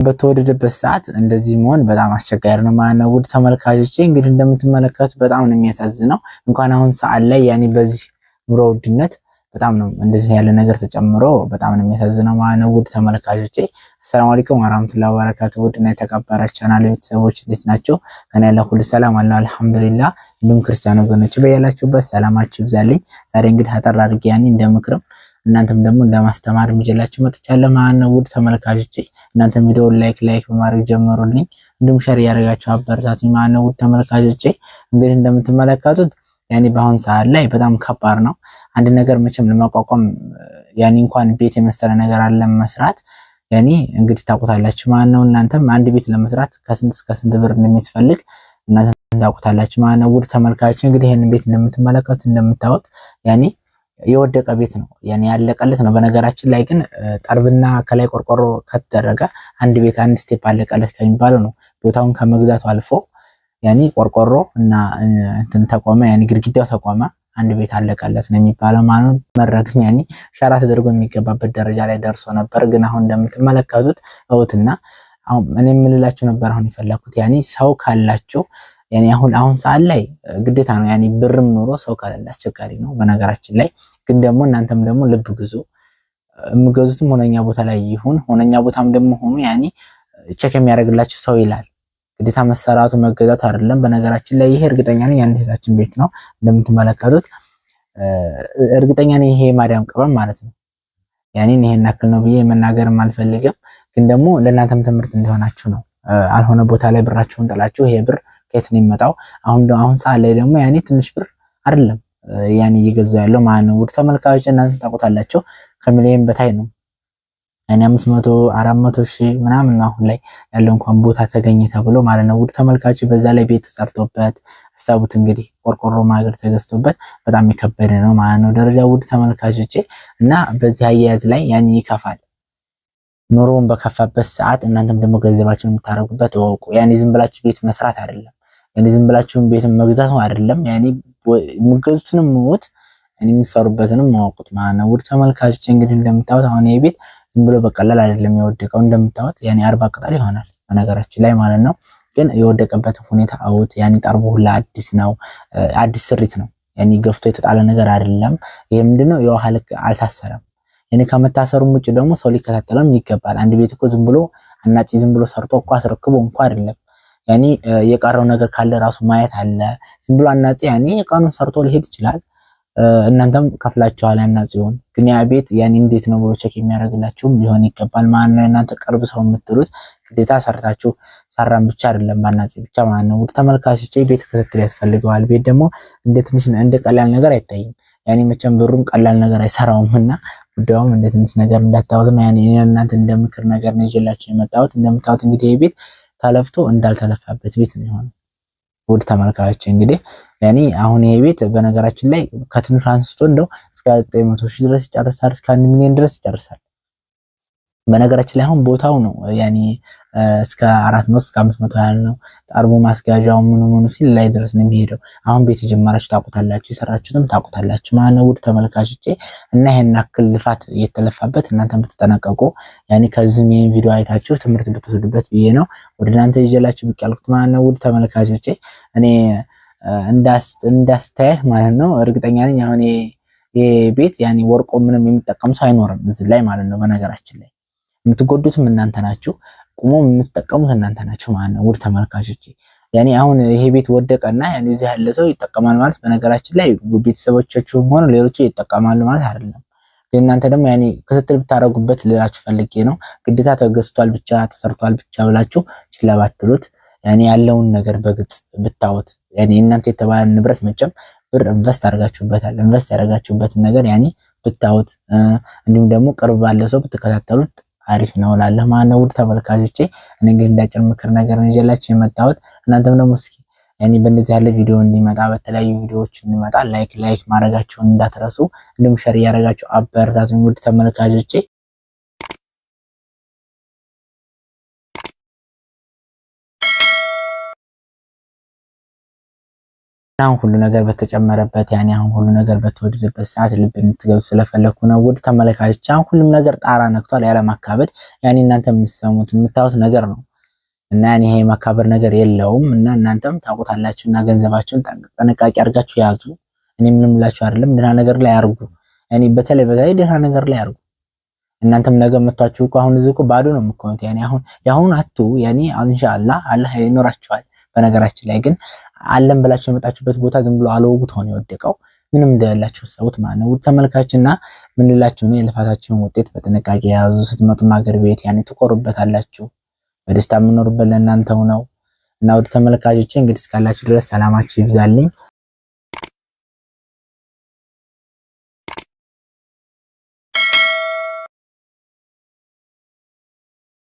በተወደደበት ሰዓት እንደዚህ መሆን በጣም አስቸጋሪ ነው ማለት ነው። ውድ ተመልካቾቼ እንግዲህ እንደምትመለከቱት በጣም ነው የሚያሳዝነው። እንኳን አሁን ሰዓት ላይ ያኔ በዚህ ኑሮ ውድነት በጣም ነው እንደዚህ ያለ ነገር ተጨምሮ በጣም ነው የሚያሳዝነው ማለት ነው። ውድ ተመልካቾቼ አሰላሙ አለይኩም ወራህመቱላሂ ወበረካቱ። ውድና የተከበራችሁ ቻናል ቤተሰቦች እንዴት ናቸው? ከኔ ያለ ሁሉ ሰላም አለ አልሐምዱሊላህ። እንዲሁም ክርስቲያን ወገኖች በያላችሁበት ሰላማችሁ ይብዛልኝ። ዛሬ እንግዲህ አጠር አድርጌ ያኔ እንደምክርም እናንተም ደግሞ እንደማስተማር ይዤላችሁ መጥቻለሁ ማለት ነው። ውድ ተመልካቾቼ እናንተም ቪዲዮውን like like በማድረግ ጀምሩልኝ፣ እንዲሁም share እያደረጋችሁ አበረታቱኝ ማለት ነው። ውድ ተመልካቾቼ እንግዲህ እንደምትመለከቱት ያኔ በአሁን ሰዓት ላይ በጣም ከባድ ነው። አንድ ነገር መቼም ለማቋቋም ያኔ እንኳን ቤት የመሰለ ነገር አለ መስራት ያኔ እንግዲህ ታውቁታላችሁ ማለት ነው። እናንተም አንድ ቤት ለመስራት ከስንት እስከ ስንት ብር እንደሚያስፈልግ እናንተም ታውቁታላችሁ ማለት ነው። ውድ ተመልካቾች እንግዲህ ይሄንን ቤት እንደምትመለከቱት እንደምታዩት ያኔ የወደቀ ቤት ነው፣ ያኔ ያለቀለት ነው። በነገራችን ላይ ግን ጠርብና ከላይ ቆርቆሮ ከተደረገ አንድ ቤት አንድ step አለቀለት ከሚባለው ነው። ቦታውን ከመግዛቱ አልፎ ያኔ ቆርቆሮ እና እንትን ተቆመ፣ ያኔ ግድግዳው ተቆመ፣ አንድ ቤት አለቀለት ነው የሚባለው ማለት ነው። መረግም ያኔ ሸራ ተደርጎ የሚገባበት ደረጃ ላይ ደርሶ ነበር። ግን አሁን እንደምትመለከቱት እውትና አሁን እኔ የምልላችሁ ነበር አሁን የፈለኩት ያኔ ሰው ካላችሁ ያኔ አሁን አሁን ሰዓት ላይ ግዴታ ነው ያኔ ብርም ኖሮ ሰው ካላለ አስቸጋሪ ነው። በነገራችን ላይ ግን ደግሞ እናንተም ደግሞ ልብ ግዙ። የምገዙትም ሆነኛ ቦታ ላይ ይሁን ሆነኛ ቦታም ደግሞ ሆኖ ያኔ check የሚያደርግላችሁ ሰው ይላል። ግዴታ መሰራቱ መገዛቱ አይደለም። በነገራችን ላይ ይሄ እርግጠኛ ነኝ የአንድ እህታችን ቤት ነው እንደምትመለከቱት፣ እርግጠኛ ነኝ ይሄ ማዳም ቅመም ማለት ነው። ያኔ ይሄን ያክል ነው ብዬ መናገርም አልፈልግም፣ ግን ደግሞ ለእናንተም ትምህርት እንዲሆናችሁ ነው። አልሆነ ቦታ ላይ ብራችሁን ጥላችሁ ይሄ ብር ከየት ነው የሚመጣው? አሁን አሁን ሰዓት ላይ ደግሞ ያኔ ትንሽ ብር አይደለም ያኔ እየገዛ ያለው ማለት ነው። ውድ ተመልካቾች እናንተ ታውቁታላችሁ፣ ከሚሊየን በታይ ነው ያኔ 500 400 ሺህ ምናምን ነው አሁን ላይ ያለው እንኳን ቦታ ተገኘ ተብሎ ማለት ነው። ውድ ተመልካቾች በዛ ላይ ቤት ተሰርቶበት ሀሳቡት እንግዲህ ቆርቆሮ ማገር ተገዝቶበት በጣም የከበደ ነው ማለት ነው ደረጃ። ውድ ተመልካቾቼ እና በዚህ አያያዝ ላይ ያኔ ይከፋል። ኑሮውን በከፋበት ሰዓት እናንተም ደግሞ ገንዘባችሁን የምታደርጉበት እወቁ። ያኔ ዝም ብላችሁ ቤት መስራት አይደለም፣ ያኔ ዝም ብላችሁ ቤት መግዛት አይደለም። ያኔ የምገዙትንም ሞት ያኔ የምትሰሩበትንም ማወቁት ማለት ነው። ውድ ተመልካቾች እንግዲህ እንደምታዩት አሁን ይሄ ቤት ዝም ብሎ በቀላል አይደለም የወደቀው። እንደምታዩት ያኔ 40 ቅጠል ይሆናል በነገራችን ላይ ማለት ነው። ግን የወደቀበት ሁኔታ አውት ያኔ ጠርቡ ሁላ አዲስ ነው፣ አዲስ ስሪት ነው። ያኔ ገፍቶ የተጣለ ነገር አይደለም። ይሄ ምንድነው የውሃ ልክ አልታሰረም። ያኔ ከመታሰሩም ውጭ ደግሞ ሰው ሊከታተለውም ይገባል። አንድ ቤት እኮ ዝም ብሎ አናጺ ዝም ብሎ ሰርቶ እኮ አስረክቦ እንኳ አይደለም። ያኔ የቀረው ነገር ካለ ራሱ ማየት አለ። ዝም ብሎ አናጺ ያኔ የቀኑን ሰርቶ ሊሄድ ይችላል። እናንተም ከፍላችኋል አናጺውን። ግን ያ ቤት ያኔ እንዴት ነው ብሎ check የሚያደርግላችሁም ሊሆን ይገባል ማለት ነው። እናንተ ቅርብ ሰው የምትሉት ግዴታ ሰርታችሁ ሰራን ብቻ አይደለም አናጺ ብቻ ማለት ነው። ውድ ተመልካቾቼ ቤት ክትትል ያስፈልገዋል። ቤት ደግሞ እንደ ትንሽ እንደ ቀላል ነገር አይታይም። ያኔ መቼም ብሩም ቀላል ነገር አይሰራውም እና ጉዳዩም እንደ ትንሽ ነገር እንዳታዩት ነው። ያኔ እናንተ እንደ ምክር ነገር ነው ይዤላችሁ የመጣሁት። እንደምታዩት እንግዲህ ይሄ ቤት ተለፍቶ እንዳልተለፋበት ቤት ነው የሆነው። ውድ ተመልካቾች እንግዲህ ያኔ አሁን ይሄ ቤት በነገራችን ላይ ከትንሹ አንስቶ እንደው እስከ 900 ሺህ ድረስ ይጨርሳል፣ እስከ 1 ሚሊዮን ድረስ ይጨርሳል። በነገራችን ላይ አሁን ቦታው ነው ያኔ እስከ 400 እስከ 500 ያህል ነው። ጠርቡ ማስጋዣው ምኑ ምኑ ሲል ላይ ድረስ ነው የሚሄደው። አሁን ቤት የጀመራችሁ ታውቁታላችሁ፣ የሰራችሁትም ታውቁታላችሁ ማለት ነው። ውድ ተመልካቾቼ እና ይሄን ያክል ልፋት እየተለፋበት እናንተም ብትጠነቀቁ ያኔ ከዚህም ይሄን ቪዲዮ አይታችሁ ትምህርት ብትወስዱበት ብዬ ነው ወደ እናንተ ይዤላችሁ ብቅ ያልኩት ማለት ነው። ውድ ተመልካቾቼ እኔ እንዳስተያየት ማለት ነው እርግጠኛ ነኝ አሁን ይሄ ቤት ያኔ ወርቆ ምንም የሚጠቀም ሰው አይኖርም እዚህ ላይ ማለት ነው። በነገራችን ላይ የምትጎዱትም እናንተ ናችሁ፣ ቁሞ የምትጠቀሙት እናንተ ናችሁ ማለት ነው። ውድ ተመልካቾቼ ያኔ አሁን ይሄ ቤት ወደቀና ያኔ እዚህ ያለ ሰው ይጠቀማል ማለት በነገራችን ላይ ቤተሰቦቻችሁም ሆነ ሌሎቹ ይጠቀማሉ ማለት አይደለም። ግን እናንተ ደግሞ ያኔ ክትትል ብታረጉበት ልላችሁ ፈልጌ ነው። ግዴታ ተገዝቷል ብቻ ተሰርቷል ብቻ ብላችሁ ችላ ባትሉት ያኔ ያለውን ነገር በግልጽ ብታዩት ያኔ እናንተ የተባለ ንብረት መቼም ብር invest አድርጋችሁበታል። invest ያደረጋችሁበትን ነገር ያኔ ብታዩት እንዲሁም ደግሞ ቅርብ ባለ ሰው ብትከታተሉት አሪፍ ነው እላለሁ ማለት ነው። ውድ ተመልካቾቼ እኔ እንግዲህ እንዳጭር ምክር ነገር ነው ይዤላችሁ የመጣሁት። እናንተም ደግሞ እስኪ ያኔ በእንደዚህ ያለ ቪዲዮ እንዲመጣ በተለያዩ ቪዲዮዎች እንዲመጣ like like ማድረጋችሁን እንዳትረሱ፣ እንዲሁም share እያደረጋችሁ አበረታቱኝ ውድ ተመልካቾቼ። አሁን ሁሉ ነገር በተጨመረበት፣ ያኔ አሁን ሁሉ ነገር በተወደደበት ሰዓት ልብ እንድትገዙ ስለፈለኩ ነው። ውድ ተመልካቾች፣ አሁን ሁሉም ነገር ጣራ ነክቷል። ያለ ማካበድ ያኔ እናንተ የምትሰሙት የምታዩት ነገር ነው እና ያኔ ይሄ የማካበድ ነገር የለውም እና እናንተም ታውቁታላችሁ። እና ገንዘባችሁን ጥንቃቄ አድርጋችሁ ያዙ። እኔ ምንም ልላችሁ አይደለም፣ ደህና ነገር ላይ አርጉ። ያኔ በተለይ በተለይ ደህና ነገር ላይ አርጉ። እናንተም ነገ መጥቷችሁ እኮ አሁን እዚህ እኮ ባዶ ነው የምትሆኑት። ያኔ አሁን ያሁን አቱ ያኔ ኢንሻአላህ አላህ ይኖራችኋል። በነገራችን ላይ ግን አለም ብላችሁ የመጣችሁበት ቦታ ዝም ብሎ አለወጉት ሆኖ የወደቀው ምንም እንደሌላችሁ ሰውት ማለት ነው። ውድ ተመልካችና ምን ልላችሁ ነው፣ የልፋታችሁን ውጤት በጥንቃቄ ያዙ። ስትመጡ ሀገር ቤት ያኔ ትኮሩበታላችሁ። በደስታ የምኖሩበት ለእናንተው ነው እና ውድ ተመልካቾቼ እንግዲህ እስካላችሁ ድረስ ሰላማችሁ ይብዛልኝ።